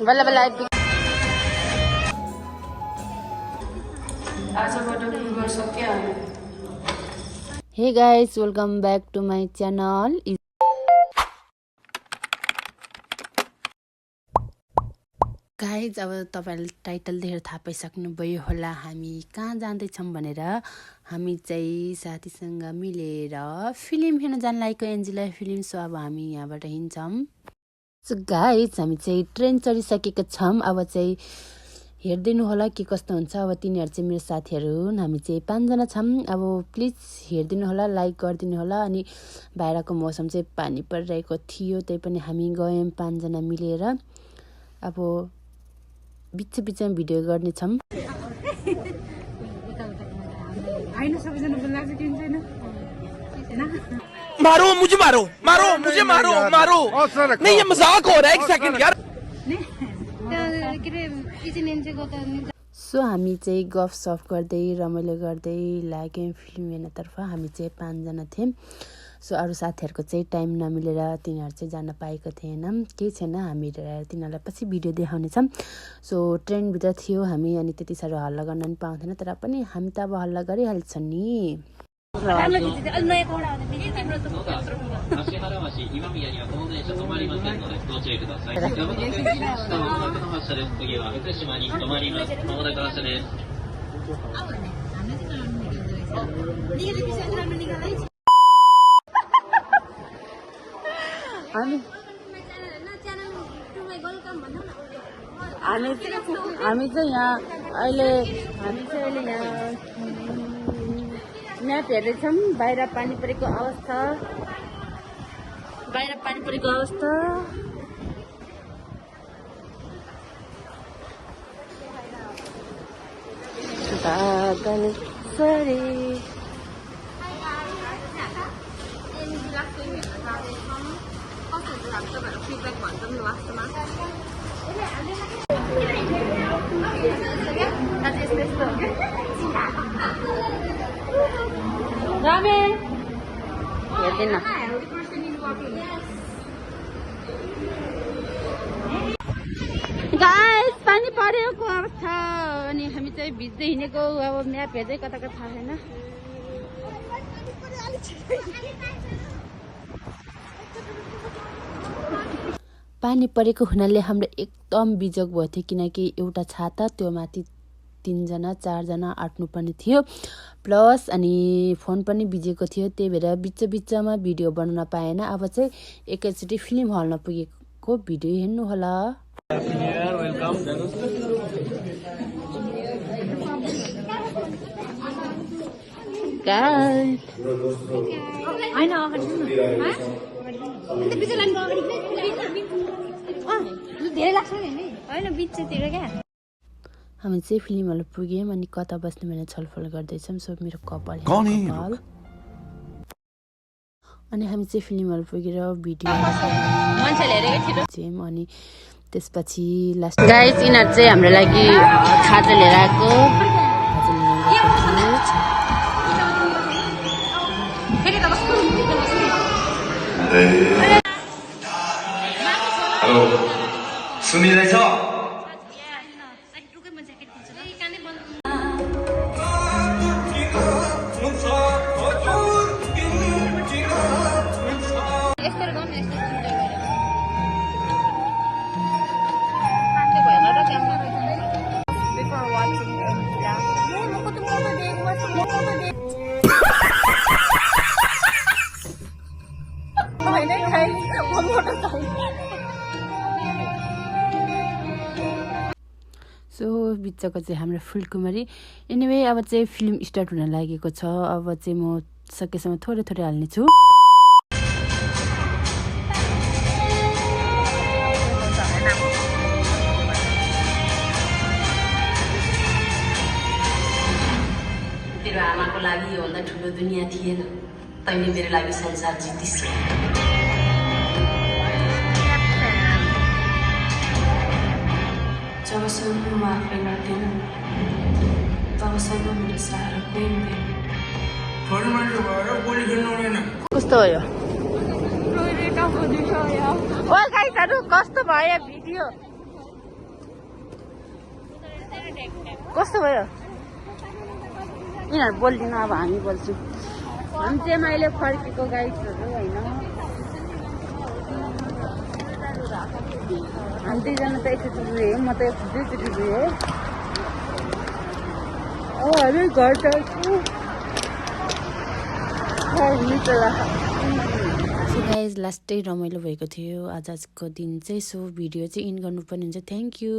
बल्ल बल्ल Hey guys, welcome back to my channel. Guys, अब तपाईहरुले टाइटल देखेर थाहा पाइसक्नुभयो होला हामी कहाँ जाँदै छौं भनेर। हामी चाहिँ साथीसँग मिलेर फिल्म हेर्न जान लागेको एन्जेला फिल्म। सो अब हामी यहाँबाट हिँड्छौं। सो गाइस, हामी चाहिँ ट्रेन चढिसकेका छौं। अब चाहिँ हेर्दिनु होला के कस्तो हुन्छ। अब तिनीहरु चाहिँ मेरो साथीहरु हुन्। हामी चाहिँ 5 जना छौं। अब प्लिज हेर्दिनु होला, लाइक गर्दिनु होला। अनि बाहिरको मौसम चाहिँ पानी परिरहेको थियो, त्यही पनि हामी गयौं 5 जना मिलेर। अब बिच बिचमा भिडियो गर्ने छौं। मारो मुझे, मारो मारो मुझे, मारो मारो। नहीं, ये मजाक हो रहा है। एक सेकंड यार। सो हामी चाहिँ गफ सफ गर्दै रमाइलो गर्दै लाग्यौं फिल्म हेर्नतर्फ। हामी चाहिँ 5 जना थियौं। सो अरु साथीहरुको चाहिँ टाइम नमिलेर तिनीहरु चाहिँ जान पाएको थिएन। केही छैन, हामी तिनीहरुलाई पछि भिडियो देखाउने छौं। सो ट्रेन भित्र थियो हामी, अनि त्यति साह्रो हल्ला गर्न पनि पाउँदैन, तर पनि हामी त अब हल्ला गरिहाल्छ नि। हामी चाहिँ यहाँ अहिले यहाँ म्याप हेर्दैछौं। बाहिर पानी परेको अवस्था, गाइस, पानी परेको अवस्था। अनि हामी चाहिँ भिज्दै हिँडेको। अब म्याप हेर्दै कता कता थाहा छैन। पानी परेको हुनाले हाम्रो एकदम बिजोग भयो थियो, किनकि एउटा छाता त्यो माथि 3 जना 4 जना आट्नु पर्ने थियो, प्लस अनि फोन पनि बिजेको थियो। त्यही भएर बिच बिचमा भिडियो बनाउन पाएन। अब चाहिँ एकैचोटी फिल्म हलमा पुगेको भिडियो हेर्नु होला। हामी चाहिँ फिल्म हल पुग्यौं। अनि कता बस्ने भनेर छलफल गर्दैछौं। सो मेरो कपाल अनि हामी चाहिँ फिल्म हल पुगेर भिडियो अनि त्यसपछि लास्ट गाइस, यिनीहरु चाहिँ हाम्रो लागि खाजा लिएर आएको। हेलो, सुनिरहेछ? सो बिचको चाहिँ हाम्रो फुलकुमारी। एनिवे अब चाहिँ फिल्म स्टार्ट हुन लागेको छ। अब चाहिँ म सकेसम्म थोरै थोरै हाल्ने छु। तेरो आमाको लागि योभन्दा ठुलो दुनियाँ थिएन। तैँले मेरो लागि संसार जितिस्। जबसम्म म आफै गर्दैन तबसम्म मेरो सहारा कोही हुँदैन। कस्तो भयो? ओ गाइसहरु, कस्तो भयो भिडियो? कस्तो भयो यिनीहरू बोल्दिन अब हामी बोल्छौँ हामी चाहिँ अहिले फर्केको गाइडहरू होइन हामी दुईजना त एकचोटि गएँ म त दुईचोटि गएँ हामी घर जान्छु सो गाइज लास्टै रमाइलो भएको थियो आजको दिन चाहिँ सो भिडियो चाहिँ इन गर्नुपर्ने हुन्छ थ्याङ्क यू